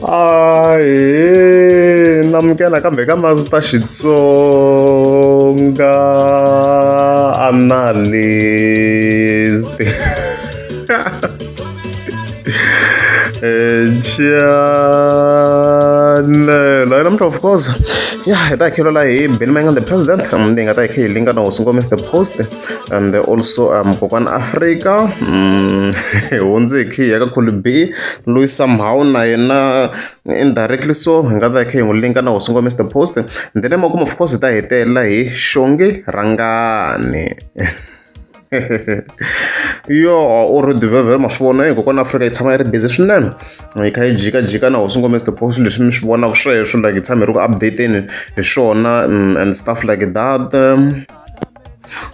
Ahee namukela kambe ka Master Xitsonga Analyst channel namuntlha of course ya hi ta hi khelela hi Benny Mayengani the president leyi nga ta hi khe hi linka na hosi Ngome the post and also kokwana Africa hi hundze hi khe hi ya ka Khuli B loyi somehow na yena indirectly so hi nga ta hi khe hi n'wi linka na hosi Ngome the post and then emakumu of course hi ta hetelela hi Xongi Rhangani yo already vhevhele ma swi vona kokwana Afrika yi tshama yi ri busy swinene yi kha yi jikajika na hosi Ngome the post leswi mi swi vonaka sweswo like yi tshama yi ri ku update-eni hi swona and stuff like that.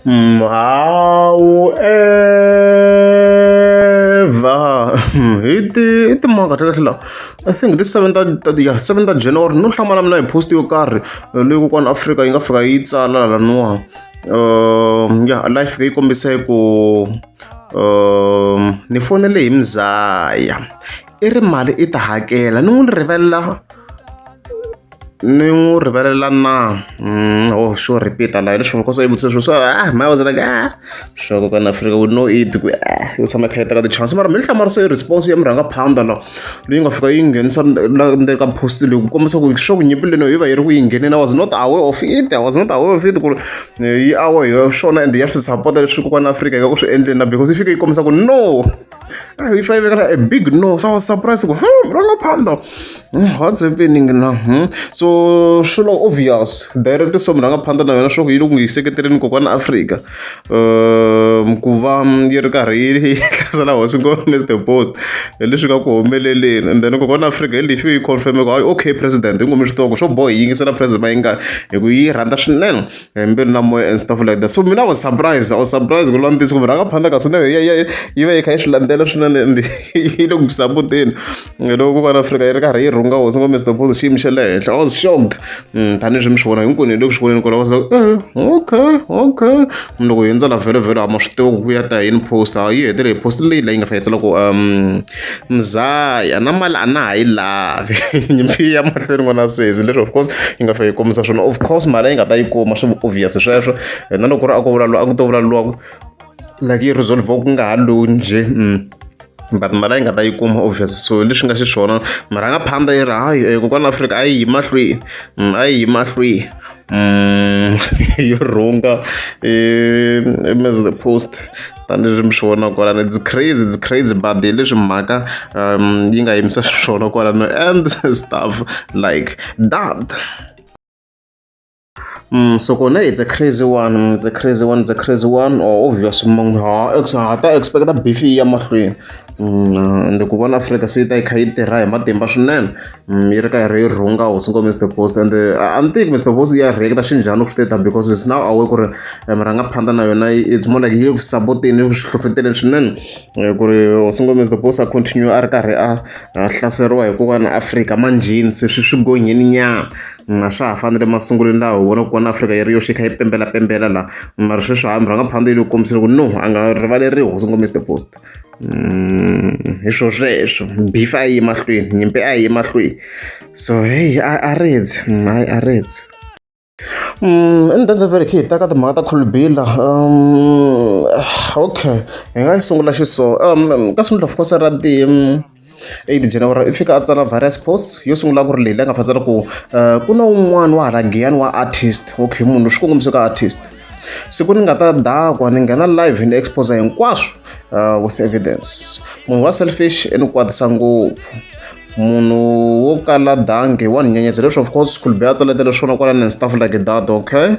However, hi ti i timhaka ta kahle laha I think this 7 ta ta ya 7 ta January no hlamala mina hi post yo karhi leyi kokwana Afrika yi nga fika yi tsala laniwa ya la yi fika yi kombisa ku ni fonele hi muzaya i ri mali i ta hakela ni n'wi rivalela ni n'wi rivalela na oh xo repeat-a laha leswi because i vutise swilo so ah my was like ah swa kokwana Afrika we know it ku ah yo tshama kha yi teka ti-chance mara mi ni hlamarisa i response ya murhangaphandha la leyi nga fika yi nghenisa la ndzeni ka post leyi ku kombisa ku swa ku nyimpi leyi yi va yi ri ku yi ngheneni I was not aware of it I was not aware of it ku ri yi aware hi swona and ya swi support leswi kokwana Afrika yi nga ku swi endleni na because yi fike yi kombisa ku no yi fika yi vekela a big no so I was surprised ku murhangaphandha what's happening now So swilo obvious direct so murhangaphandha na yona swa ku yi le ku yi seketeleni kokwana Afrika ku va yi ri karhi yi hlasela hosi Ngome Mr Post hi leswi nga ku humeleleni and then kokwana Afrika hi leyi fike yi confirm ku hayi okay president hi ngome switoko swo boha hi yingisela president Mayengani hi ku yi rhandza swinene hi mbilu na moya and stuff like that so mina I was surprised I was surprised ku langutisa ku murhangaphandha kasi na yi yi va yi kha yi swi landzela swinene and yi le ku sapoteni loko kokwana Afrika yi ri karhi yi rhunga hosi Ngome Mr Post xiyimo xa le henhla I was shocked tanihileswi mi swi vona hinkwenu hi le ku swi voneni kwala I was like okay okay loko hi hundzela vhele a ma swi tivi ku ya ta yini post a yi hetelele hi post leyi la yi nga fa yi tsala ku mzaya na mali a na ha yi lavi nyimpi ya mahlweni n'wana sesi leswi of course yi nga fa yi kombisa swona of course mali yi nga ta yi kuma swi obvious sweswo na loko ku ri a ko vula a ku to vula luwa like yi resolve ku nga ha loyi njhe but mali a yi nga ta yi kuma obvious so leswi nga xiswona murhangaphandha yi ri hayi kokwana Afrika a yi yi mahlweni a yi yi mahlweni yo rhunga Miss the post tanihileswi mi swi vonaka kwalano it's crazy it's crazy but hi leswi mhaka yi nga yimisa xiswona kwalano and stuff like that. So kona it's a crazy one it's a crazy one it's a crazy one or obvious ha ha ta expect beef yi ya mahlweni and ku vona Afrika se yi ta yi kha yi tirha hi matimba swinene yi ri karhi yi rhunga hosi ngo Mr Post and a ni tivi Mr Post ya react xinjhani ku swi teta because it's now aware ku ri murhangaphandha na yona it's more like yi le ku sapoteni ku swi hlohloteleni swinene ku ri hosi ngo Mr Post a continue a ri karhi a hlaseriwa hi kokwana Afrika manjheni se swi swi gonyeni nyana a swa ha fani na le masungulweni laha hi vona kokwana Afrika yi ri yoxe yi kha yi pembela pembela laha mara sweswi hayi murhangaphandha yi le ku kombiseni ku no a nga rivaleriwi hosi ngo Mr Post hi swo sweswo beef a yi ye mahlweni nyimpi a yi ye mahlweni so heyi a redzi hayi a redzi. And then vhele khe hi ta ka timhaka ta Khulubila okay hi nga yi sungula xiso ka sungula of course ra ti 8 January i fika a tsala various posts yo sungula ku ri leyi la nga fa tsala ku ku na un'wana wa hala Giyani wa artist okay munhu swi kongomise ka artist siku ni nga ta dakwa ni nghena live ni expose hinkwaswo with evidence munhu wa selfish i ni kwatisa ngopfu munhu wo kala dangi wa ni nyenyetsa leswi of course Khulube a tsaletele swona kwalano and stuff like that okay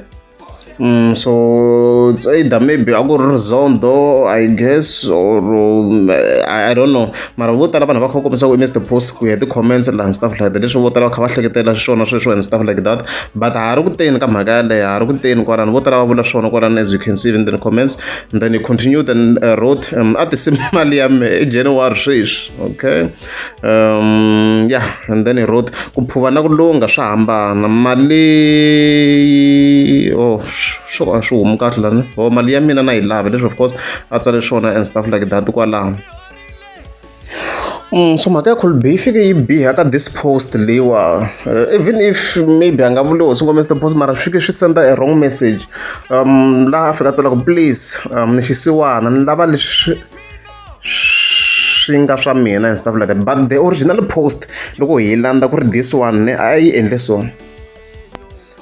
so it's either maybe a ku ri Rizondho I guess or I don't know mara vo tala vanhu va kha va kombisa ku i Mr Post ku ya ti-comments laha and stuff like that leswi vo tala va kha va hleketela swona sweswo and stuff like that but ha ri ku teni ka mhaka yaleyo ha ri ku teni kwalano vo tala va vula swona kwalano as you can see in the comments and then he continued and wrote a tisi mali ya mehe i January sweswi okay yeah and then he wrote ku phuva na ku lungha swa hambana mali oh swo a swi humi kahle lani oh mali ya mina na yi lava leswi of course a tsale swona and stuff like that kwalano. So mhaka ya Colby yi fike yi biha ka this post leyiwa, even if maybe a nga vuli hosi ngoma Mr Post, mara swi fike swi senda a wrong message laha a fika a tsala ku please, ni xisiwana, ni lava leswi swi nga swa mina and stuff like that. But the original post, loko hi landza ku ri this one ne a yi endle so.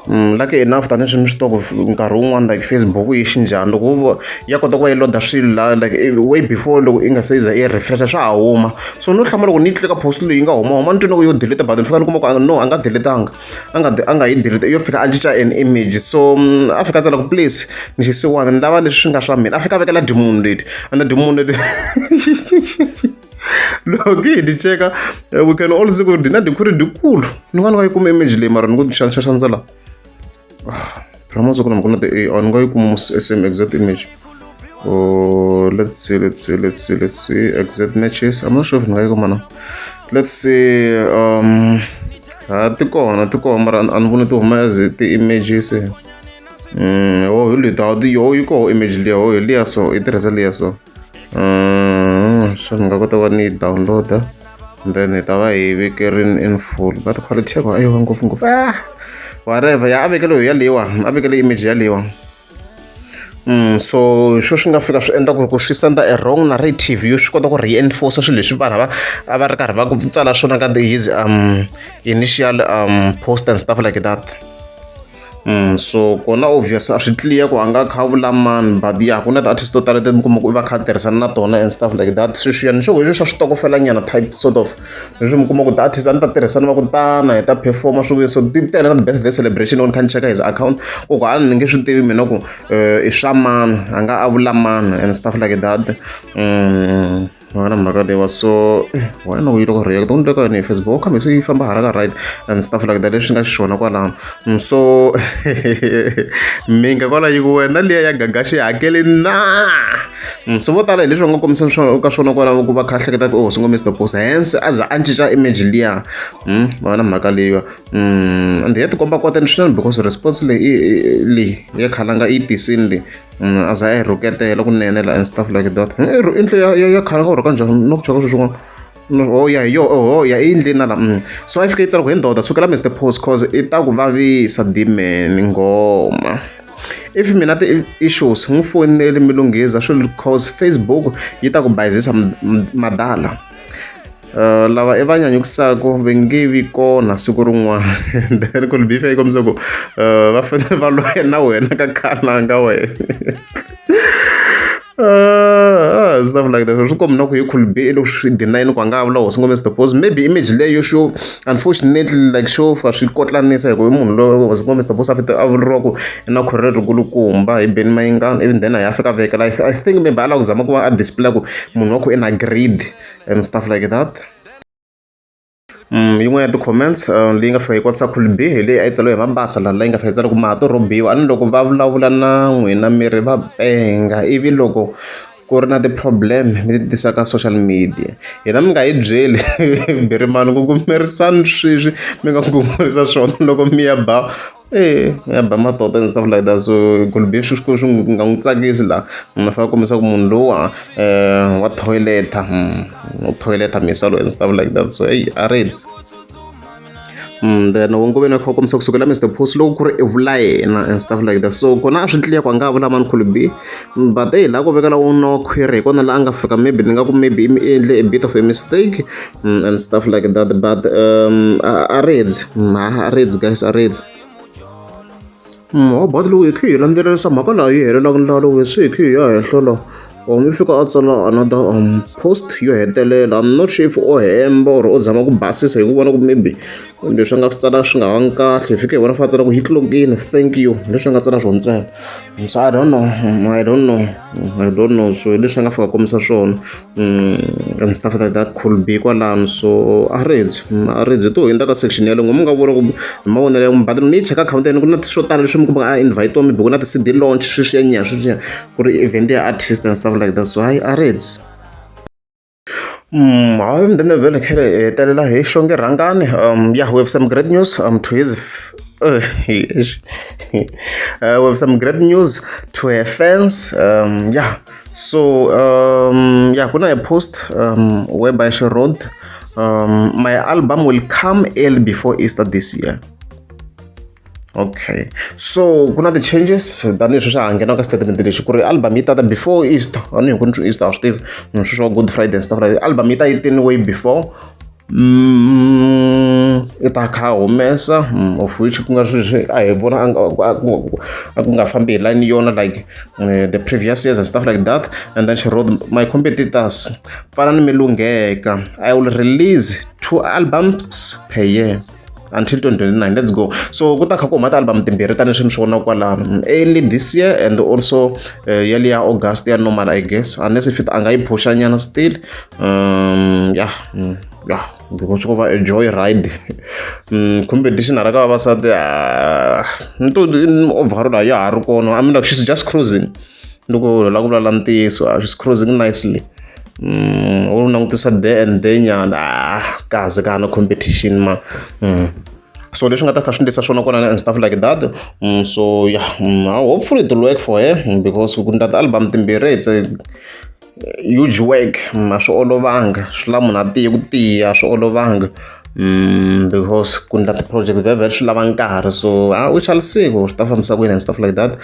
Lucky enough, tanihileswi mi swi tiva ku nkarhi wun'wani like Facebook yi xinjhani, loko wo ya kota ku va yi load swilo la like way before loko i nga se za i refresh, swa ha huma. So no hlamala loko ni yi tlika post leyi nga huma huma, ni twi loko yo delete, but ni fika ni kuma ku no, a nga deletanga, a nga yi delete, yo fika a cinca an image. So a fika a tsala ku please, ni xisiwana, ni lava leswi swi nga swa mina. A fika a vekela dimunhu leti, and dimunhu leti loko hi ti cheka, we can all see ku ri na dikhuri dikulu. Ni nga yi kuma image leyi, mara ni ku xaxanza la phela masiku lama ku na ti-AI, ni nga yi kuma same exact image. Oh, let's see, let's see, let's see, let's see exact matches. I'm not sure if ni nga yi kuma na. Let's see. Ha, ti kona, ti kona, mara a ni voni ti huma as ti-images. Oh, hi leti ti yo yi koho image liya. Oh, hi liya, so yi tirhisa liya. So so ni nga kota ku va ni yi download-a, then hi ta va hi vekerini in full, but quality ya kona a yi va ngopfungopfu. Ah, whatever. Ya, a vekele ya leyiwa, a vekele image ya leyiwa. So swo swi nga fika swi endla ku swi senda a wrong narrative yo swi kota ku reinforce swilo leswi vanhu a va ri karhi va ku tsala swona ka his initial post and stuff like that. So kona obvious a swi clear ku a nga kha vula mani, but ya, ku na ti-artist to tala leti mi kuma ku i va kha a tirhisana na tona and stuff like that. Sweswiya ni swo hi swa switokofela nyana type sort of leswi mi kuma ku ti-artist a ni ta tirhisana, va ku tana hi ta performa swi vuye. So ti tele na ti-birthday celebration. Loko ni kha ni cheka his account ku a ni nge swi tivi mina ku i swa mani, a nga a vula mani and stuff like that. Na mhaka leyiwa, so why no yi loko react ku ndleka yini hi Facebook khambe se yi famba hala ka right and stuff like that, leswi nga xiswona kwalano. So minga kwala yi ku wena liya ya Gagashi hakeli na. So vo tala hi leswi va nga kombisa ka swona kwalaho ku va kha hleketa ku hosi ngo Mr Post, hence a za a cinca image liya. Va na mhaka leyiwa, and ya tikomba kwateni swinene because response leyi leyi ya khalanga yi tisini leyi, a za a yi rhuketela kunene la and stuff like that. I ndle ya khalanga u rhuka njhani na ku chaka swilo swin'wana. Oh ya, hi yo. Oh ya, i ndleni na la. So a yi fika yi tsala ku hi ndoda sukela Mr Post, cause i ta ku vavisa dimeni nghoma. If mina ti-issues n'wi foneli mi lunghisa swilo, cause Facebook yi ta ku bayizisa madala. Lava i va nyanyukisaka va nge vi kona siku rin'wana. Then ku bifa yi kombisa ku va fanele va lwa na wena ka khalanga wena, stuff like that. Swi komba na ku hi Cool B i loko swi deny ku a nga vula hosi ngome Mr Post. Maybe image leyo xo unfortunately like xo fa swi kotlanisa hi ku i munhu loyi hosi ngome Mr Post a fita a vuriwa ku i na khwiri lerikulukumba hi Benny Mayengani, even then a ya fika vekela. I think maybe a lava ku zama ku va a display ku munhu wa ku i na greed and stuff like that. Yin'wana ya ti-comments leyi nga fika yi kwatisa Cool B hi leyi a yi tsariwe hi Mabasa laha, leyi nga fika yi tsala ku ma ha to rhobiwa a ni loko va vulavula na n'wina mi ri va penga, ivi loko ku ri na ti-problem mi ti tisa ka social media, hina mi nga hi byeli birimani ku kumerisani sweswi mi nga kungurisa swona loko mi ya ba mi ya ba matoto and stuff like that. So Cool B swi swi nga n'wi tsakisi laha ma fika kombisa ku munhu lowa wa toileta, u toileta misa loyi and stuff like that. So hey, a reds. Then Ngoveni a kha a kombisa kusukela Mr Post loko ku ri i vula yena and stuff like that. So kona a swi clear ku a nga vula mani Cool B, but hey, laha ku vekela no query hi kona laha a nga fika maybe ni nga ku maybe i endle a bit of a mistake and stuff like that. But a reds, a reds guys, a reds. But loko hi kha hi landzelerisa mhaka laha yi helelaka laha, loko se hi kha hi ya henhla laha, mi fika a tsala another post yo hetelela. I'm not sure if o hemba or o zama ku basisa hi ku vona ku maybe leswi a nga swi tsala swi nga vangi kahle. Hi fike hi vona fa a tsala ku yi tlokini, thank you, leswi a nga tsala swona ntsena. So I don't know, I don't know, I don't know. So leswi a nga fika kombisa swona and stuff like that, Cool B kwalano. So a redzi, a redzi to hundza ka section yaleyo mi nga vona ku hi mavonelo ya, but ni yi cheka akhawunti ya yena ku na swo tala leswi mi kumaka a invite maybe ku na ti-CD launch sweswiya nya sweswiya ku ri event ya artist and stuff like that. So hayi, a redzi. Hayi, then vhele khele hi hetelela hi Xonge Rhangani. Yeah, we have some great news to his we have some great news to her fans. Yeah, so yeah, ku na a post whereby she wrote My album will come early before Easter this year. Okay, so ku na ti-changes tanihi sweswi ha nghena ka statement lexi ku ri album yi tata before Easter. A ni hi ku Easter a swi tivi sweswi wa Good Friday and stuff like that. Album yi ta yi tini way before i ta kha humesa, of which ku nga sweswi a hi vona a ku nga fambi hi line yona like the previous years and stuff like that. And then she wrote, my competitors, pfalani mi lungheka, I will release 2 albums per year until 2029. Let's go. So ku ta kha ku huma ti-album timbirhi tanihi swi mi swi vona kwalano, early this year and also ya liya August ya normal, I guess, unless if it a nga yi phusha nyana still. Yeah, yeah, because ko va a joy ride. Competition hala ka vavasati nto overall a ya ha ri kona. I mean, like, she's just cruising. Loko la ku vulavula ntiyiso, she's cruising nicely. U langutisa there and there nyana, kaze ka ha na competition ma. So leswi nga ta kha swi ndlisa swona kona and stuff like that. So yeah, hopefully it will work for her, because ku ndla ti-album timbirhi, it's a huge work. A swi olovanga, swi lava munhu a tiye ku tiya, a swi olovanga, because ku ndla ti-project very very swi lava nkarhi. So we shall see ku swi ta fambisa ku yini and stuff like that.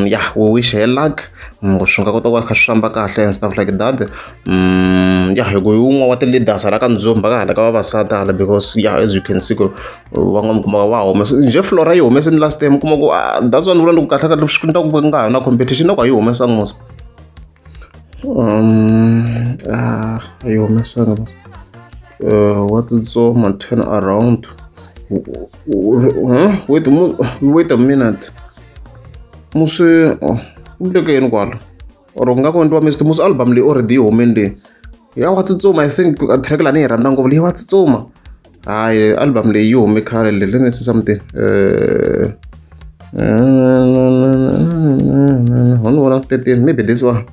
Yeah, we wish her luck, swi nga kota ku va kha swi famba kahle and stuff like that. Yeah, hi ku hi wun'we wa ti-leaders hala ka ndzumba ka hala ka vavasati hala, because yeah, as you can see ku van'wana kuma va humesa njhe Flora yi humesini last time, kuma ku that's one vula ni ku kahle kahle swi endla ku nga ha na competition na ku a yi humesanga mos. A yi humesanga. Wa tsutsuma, turn around. Huh? Wait, wait a minute. Musi u vuleke yini kwala? Or ku nga ku endliwa mistake, musi album leyi already yi humile leyi ya wa tsutsuma. I think track la ni yi rhandza ngopfu leyi wa tsutsuma. Hayi, album leyi yi hume khale leyi. Let me see something. Ni vona 13, maybe this one.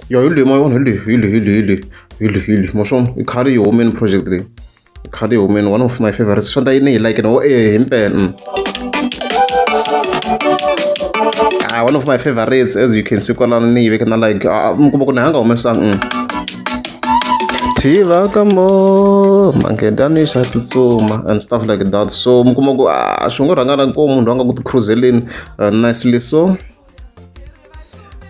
Yo, hi leyi ma yona, hi leyi, hi leyi, hi leyi, hi leyi, hi leyi, hi leyi ma swona i khale yi humeni project leyi, i khale yi humeni. One of my favorites, swa ta yi ni yi like no eh himpela. One of my favorites, as you can see kwalano ni yi veke na like. Mi kuma ku ni hanga humesanga tiva ka mo manghedani xa tsutsuma and stuff like that. So mi kuma ku swi ngo rhanga na ko munhu a nga ku ti-cruiseleni nicely. So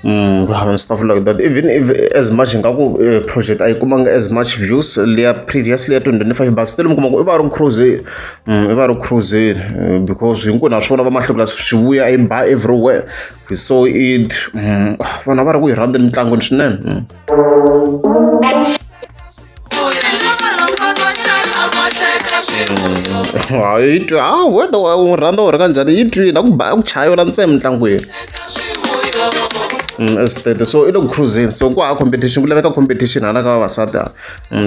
and stuff like that, even if as much nga ku project a yi kumanga as much views liya previously ya 2025, but still mi kuma ku i va ri cruising, i va ri cruising, because hinkwenu ha swona va mahlekula swi vuya yi ba everywhere. We saw it, vanhu a va ri ku yi rhandzeni mitlangwini swinene. Yi twi a whether u rhandza u ri kanjhani, yi twini a ku ba ku chayela ntsena mitlangwini estate. So i le ku cruising, so ku hava competition, ku laveka competition hala ka vavasati,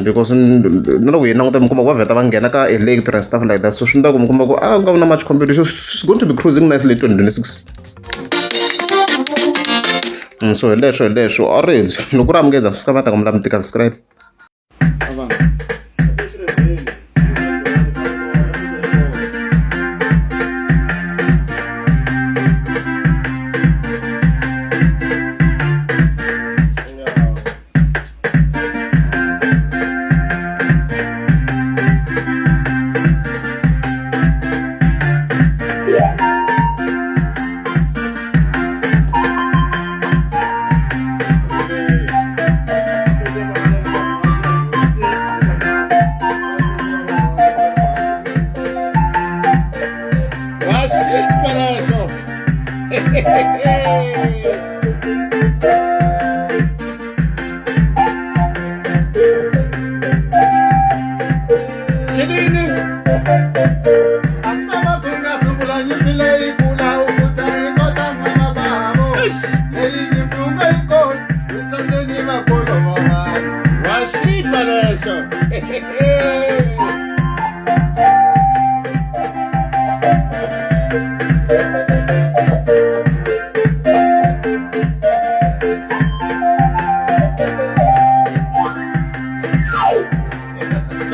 because na loko hi languta mi kuma ku va vheta va nghena ka electro and stuff like that. So swi endla ku mi kuma ku a nga vi na much competition. It's going to be cruising nicely 2026. So hi leswo, hi leswo a rindzi loko ku ri amukeza swi va ta kombela mi tika subscribe.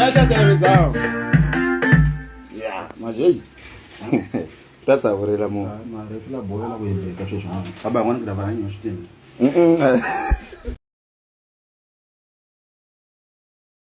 Fecha a televisão. Yeah, mas ei. Ra tsavurela mo. Mara swi la bohela ku yi beka sweswi. Baba n'wana ku lava na nyama swi tini.